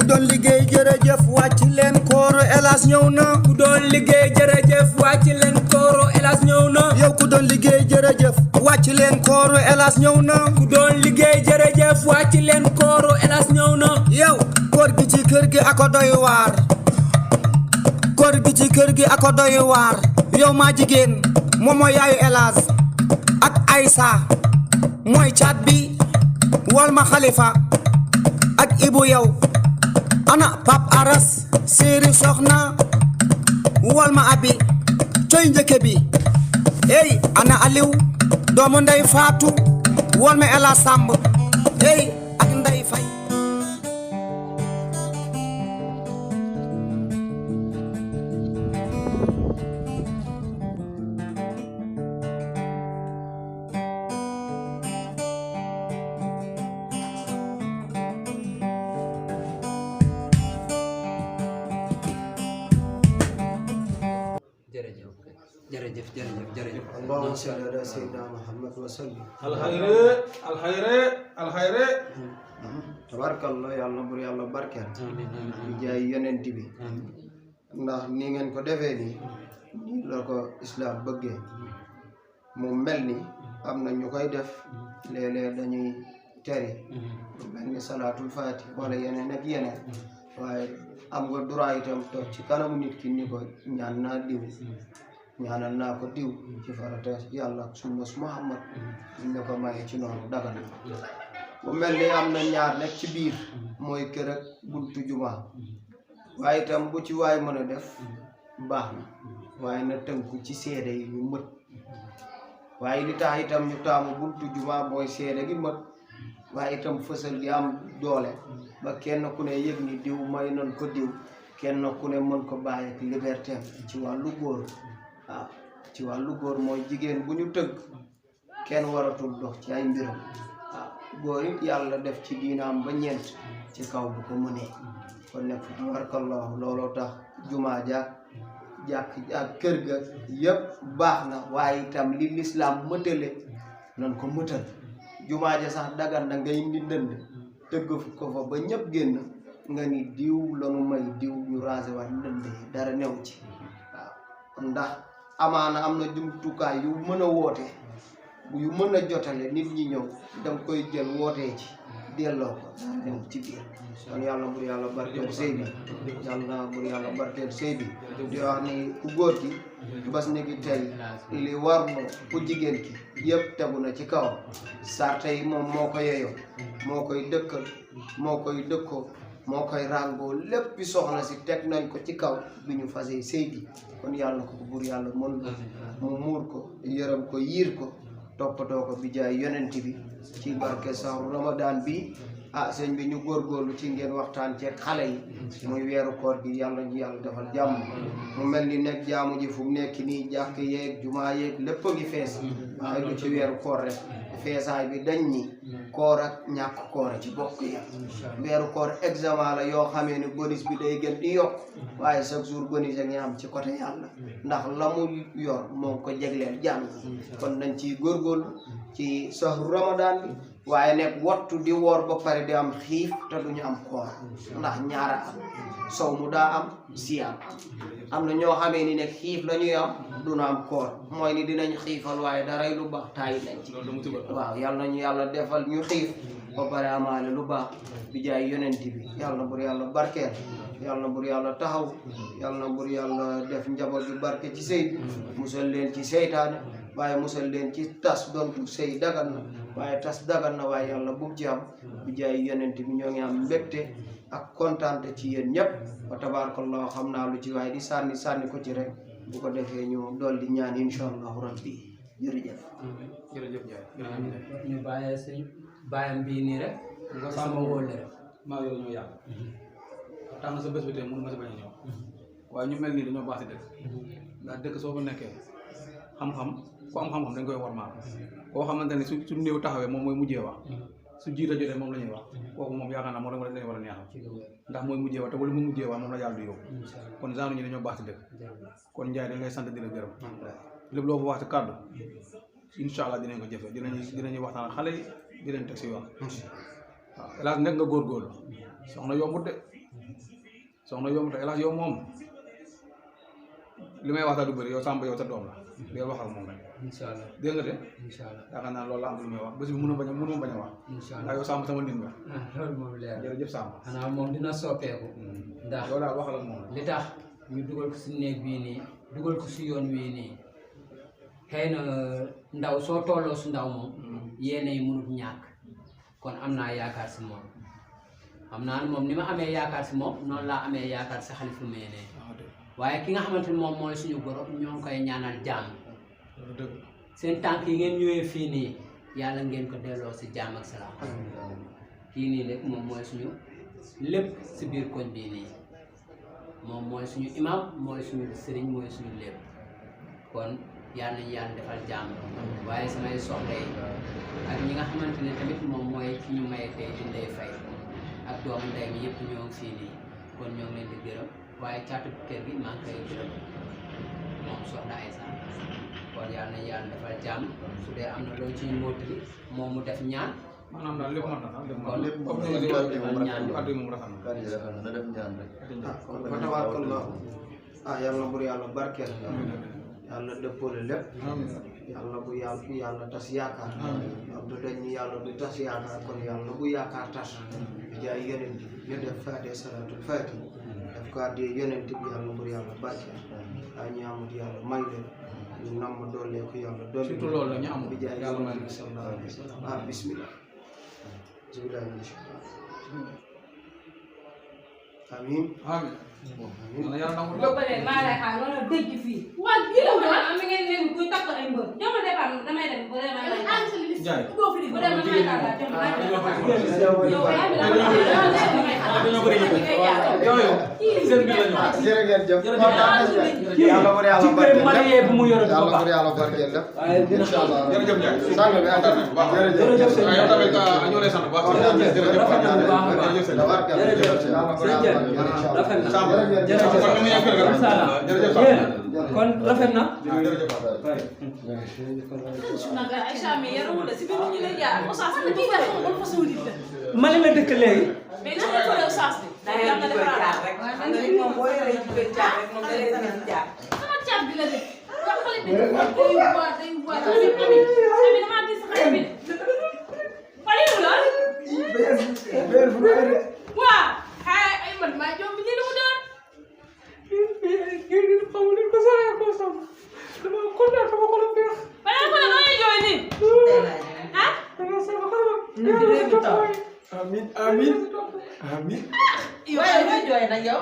doon liggéey jërëjëf wàcc leen kooro Elhadj ñëw na. ku doon liggéey jërëjëf wàcc leen kooro Elhadj ñëw na. yow ku doon liggéey jërëjëf wàcc leen kooro Elhadj ñëw na. ku doon liggéey jërëjëf wàcc leen kooro Elhadj ñëw na. yow koor gi ci kër gi ako doy waar. koor gi ci kër gi ako doy waar. yow maa jigéen moom mooy yaayu Elhadj ak Aïssa mooy caat bi wal ma Khalifa ak Ibu yow ana Pape Aras séeri soxna wal ma abi coy njëkke bi ey ana Aliou doomu ndey Fatou wal ma Elhadj Samb ey ak ndey Fay jërëjëf Allahumma salli ala sayyidina Muhammad wa sallim. alxayre Tabarakallah yàlla na bur yàlla barkeel di jaay yonent bi ndax ni ngeen ko defee nii nii la ko islam bëggee mu mel ni am na ñu koy def léeg-léeg dañuy tere lu mel ni salaatul faati wala yeneen ak yeneen waaye am nga droit itam toog ci kanamu nit ki ni ko ñaan naa diw ñaanal naa ko diw ci farata yàlla ak sunna Muhammad ñu ko maye ci noonu dagal mu mel ni am na ñaar nekk ci biir mooy kër ak buntu jumaa waaye itam bu ci waay mën a def baax na waaye na tënku ci seede yi ñu mët waaye li tax itam ñu taamu buntu jumaa mooy seede gi mët waaye itam fësal di am doole ba kenn ku ne yëg ni diw may nan ko diw kenn ku ne mën ko bàyyi ak liberté ci wàllu góor waaw ci wàllu góor mooy jigéen bu ñu tëgg kenn waratul dox ci ay mbiram waaw góor it yàlla def ci diinaam ba ñeent ci kaw bu ko mënee kon nekk tabarakallahu looloo tax jumaa jàkk ak kër ga yëpp baax na waaye itam li lislaam mëtale nan ko mëtal jumaa ja sax dagan na ngay indi ndënd tëgg ko fa ba ñëpp génn nga ni diw lanu may diw ñu rasé waat ndënd yi dara new ci waaw ndax amaana am na jumtukaay yu mën a woote yu mën a jotale nit ñi ñëw danga koy jël wootee ci delloo ko dara new ci biir kon yàlla bur yàlla barkeel sëy bi yàlla bur yàlla barkeel sëy bi di wax ni ku góor ki bas ni ki tey li war na ku jigéen ki yëpp tegu na ci kaw sarte yi moom moo ko yeyoo moo koy dëkkal moo koy dëkkoo moo koy ràngoo lépp soxna si teg nañ ko ci kaw bi ñu fasee sëy bi kon yàlla ko bur yàlla mën mu muur ko yërëm ko yiir ko toppatoo ko bi jaay yonent bi ci barke sahru Ramadan bi sëñ bi ñu góorgóorlu ci ngeen waxtaan ceeg xale yi muy weeru koor gi yàlla ñu yàlla defal jàmm mu mel ni nekk jaamu ji fu mu nekk nii jàkk yeeg jumaa yeeg lépp a ngi fees waaye du ci weeru koor rek feesaay bi dañ ni koor ak ñàkk koor ci bokk ya weeru koor examen la yoo xamee ni bonus bi day gën di yokk waaye chaque jour bonus a ngi am ci côté yàlla ndax la mu yor moo ko jegleel jàmm kon nañ ci góorgóorlu ci sahru Ramadan bi waaye nekk wattu di woor ba pare di am xiif te duñu am koor ndax ñaara am sow mu daa am siyaam am na ñoo xamee ni nekk xiif la ñuy am duna am koor mooy ni dinañ xiifal waaye daray lu baax taayi nañ ci waaw yàlla nañu yàlla defal ñu xiif ba pare amaale lu baax bi jaay yonent bi yàlla na bur yàlla barkeel yàlla na bur yàlla taxaw yàlla na bur yàlla def njaboot bi barke ci sëy bi musal leen ci seytaane waaye musal leen ci tas dontu sëy dagan na waaye tas dagan na waaye yàlla bu ci am bi jaay yonent bi ñoo ngi am mbégte ak kontaante ci yéen ñëpp wa tabarakallah xam naa lu ci waaye di sànni ko ci rek bu ko defee ñu dolli ñaan insha allahu rabbi jërëjëf ñu bàyyee sëñ bàyyam bii nii rek nga sama wóole rek maa yow ñoo yàgg tax na sa bés bi tey mënu ma si bañ a ñëw waaye ñu mel nii dañoo baax si dëkk ndax dëkk soo fa nekkee xam-xam ku am xam-xam dañ koy wormaal koo xamante ne su néew taxawee moom mooy mujjee wax su jiita jotee moom la ñuy wax kooku moom yaakaar naa moo dama lañ war a neexal ndax mooy mujjee wax te wala mu mujjee wax moom la yàlla du yóbbu kon genre ñi dañoo baax si dëkk kon Ndiaye dañ lay sant di la gërëm lépp loo fa wax ci kàddu incha allah dinañ ko jëfe dinañuy waxtaan ak xale yi dinañ teg si yoon waaw Elhadj nekk nga góorgóorlu soxna yombut de soxna yomb te hélas yow moom li may wax daal du bëri yow Samba yow sa doom la deel wax ak moom rek incha allah dégg nga de incha allah yaakaar naa loolu la am lu may wax bés bi mënuma bañ a wax incha ndax allah yow Samba sama nit nga loolu moom leer na jërëjëf Samba xanaa moom dina soppeeku ndax loolu daal waxal ak moom li tax ñu dugal ko si néeg bii nii dugal ko si yoon wii nii xëy na ndaw soo tolloo si ndaw moom yéene yi mënut ñàkk kon am naa yaakaar si moom xam naa ne moom ni ma amee yaakaar si moom noonu laa amee yaakaar si Xalifa Méné waaye ki nga xamante ni moom mooy suñu borom ñoo ngi koy ñaanal jàmm seen tànk yi ngeen ñëwee fii nii yàlla ngeen ko delloo si jàmm ak salaam kii nii rek moom mooy suñu lépp si biir koñ bii nii moom mooy suñu imam mooy suñu sëriñ mooy suñu lépp kon yàlla nañu yàlla defal jàmm waaye samay soxla yi ak ñi nga xamante ne tamit moom mooy ki ñu maye tey di Ndeye Faye ak doomu ndey mi yëpp ñoo ngi fii nii kon ñoo ngi leen di gërëm waaye caatu kër gi maa ngi koy gërëm moom soxna Aïssa kon yàlla nañu yàlla defal jàmm su dee am na loo ciy mottali moom mu def ñaan maanaam daal lépp mën na sax kon lépp moom comme ni defal ñaan addu yi moom rafet na na def ñaan rek. kon fa tabarakallah yàlla bur yàlla barkeel yàlla dëppale lépp yàlla bu yàlla tas yaakaar du dañ ni yàlla du tas yaakaar kon yàlla bu yaakaar tas bi jaay yonent bi ñu def faatee salaatul faati def ko addee yonent bi yàlla bur yàlla barkeel ñaamut yàlla may leen ñu namm doolee ko yàlla doole surtout loolu la ñu am bi jaay yàlla may yonent bi sallallahu alayhi wa sallam bismillah bismillah amin amiin yàlla nangu ba pare maa lay xaar wala dëj fii. waaw bii la ko am mi ngeen leen kuy takk ay mbër. jox ma départ damay dem bu dee may lay xaar. Ndiaye bu dee may lay xaar jox ma yàlla bur yàlla barkeel bu mu yore yàlla bur yàlla barkeel lépp incha allah jërëjëf Ndiaye sang bi àndal jërëjëf sëñ yow tamit ñoo lay sant bu baax jërëjëf rafet na kon rafet na Aïcha mi yaru la si biir ñu lay jaar Oustaz na kii nga xam wala façon nit la. Mali la dëkk léegi mais nan la ko def Oustaz bi. da ngay koy jaar rek xam nga moom boo yoree ji koy jaar rek moom da lay mën a jaar. sama caat bi la de. nga xale bi day boit ami dama gis xale bi de. Falilu la. waaw ay man maa jom bi lii lu mu doon. balaa ko la nooy jooy nii. ah. amin amin amin waaye looy jooy nag yow.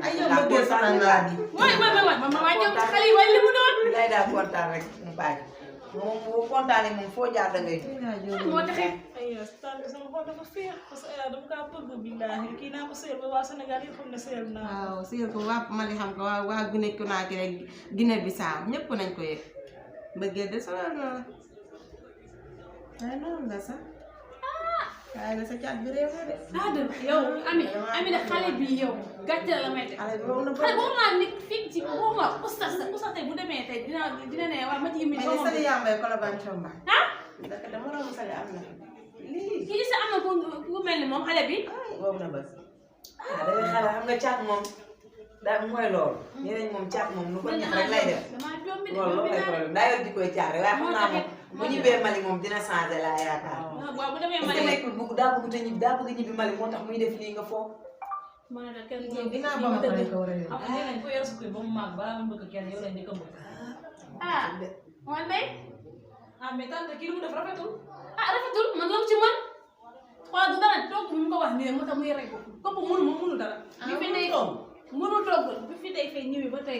ay yow bëggee sama naa di. mooy ma ñëw ci xale yi waaye li mu doon. lay daal kontaan rek mu bàyyi. moom bu kontaanee moom foo jaar da ngay jooy. moo taxee. ay tànn sama xol dafa féex parce que dama kaa bëgg billaahi kii naa ko sëyal ba waa Sénégal yëpp xam ne sëyal naa waaw sëyal ko waa Mali xam ko waa Guinée Conakry rek Guinée Bissau ñëpp nañ ko yëg mbëggeel de sonal na la waaye noonu la sax waaye na sa caat bi réew na de yow ami de xale bi yow gàcce la may teg xale bi boobu na xale boobu naa nit fii ci boobu nga oustaz tey bu demee tey dina ne waa ma ci mi mais sali yambay Colobane Chomba ah daka dama doon sali am na lii kii sa am na ku mel ni moom xale bi boobu na bës dañuy xale xam nga caat moom daa mooy loolu. ñeneen moom caat moom lu ko neex rek lay def. loolu loolu lay problème daa yor di koy caat rek waaye xam naa moom bu ñibbee Mali moom dina changé laa yaakaar. waaw bu demee Mali nekkul bëgg daa bëgg te ñibbi daa bëgg ñibbi Mali moo tax muy def lii nga foofu. ma ne la kenn ginnaaw ba ma ko lañ ko war a yóbbu. xam nga nee ko yor sa kër ba mu màgg balaa nga bëgg kenn yow lañ njëkk a bëgg. ah man day ah mais tante kii lu mu def rafetul. ah rafetul man la mu ci mën xoolal du dara toog bi mu ko wax nii moo tax muy rey ko kopp mënu ma mënu dara. bi fi day mënu toog bi fi day fay ñëwee ba tey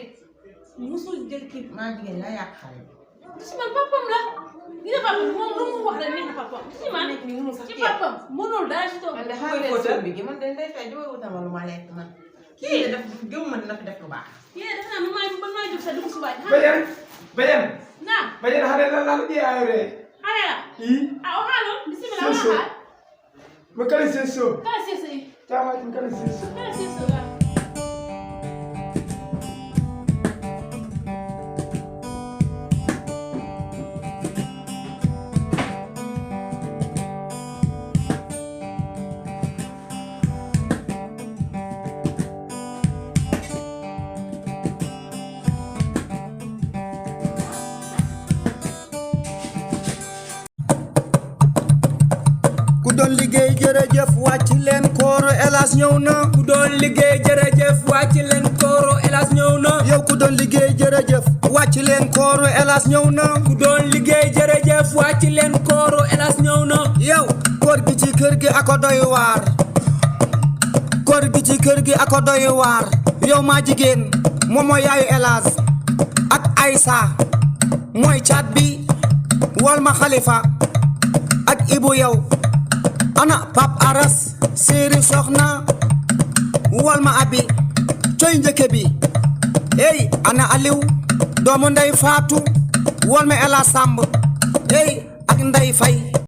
musul jël kii. maa jigéen yaa yàq xale bi. si man papam la gis nga papam moom lu mu wax rek neex na papam si man ci papam mënul dara si toog. man de xaaral bi gi man de day fay dama wutal ma lu ma lekk man. kii def gëm ma dina fi def lu baax. yéen defe naa man maa jóg sa dugg suba. Badiane naa Badiane xale lan la di ayore xale la ah waxaaloon bisimilah ma xaar ma kala seso kala seso yi tama ma kala seso kala seso waaw doon liggéey jërëjëf wàcc leen kooro Elhadj ñëw na ku doon liggéey jërëjëf wàcc leen kooro Elhadj ñëw na yow ku doon liggéey jërëjëf wàcc leen kooro Elhadj ñëw na ku doon liggéey jërëjëf wàcc leen kooro Elhadj ñëw na yow koor gi ci kër gi ako doy waar koor gi ci kër gi ako doy waar yow maa jigéen moom mooy yaayu Elhadj ak Aïssa mooy caat bi wol ma Khalifa ak Ibu yow ana Pap Aras séeri soxna wol ma abi coy njëkke bi ey ana Aliou doomu ndey Fatou wol ma Elhadj Samb ey ak Ndey Fay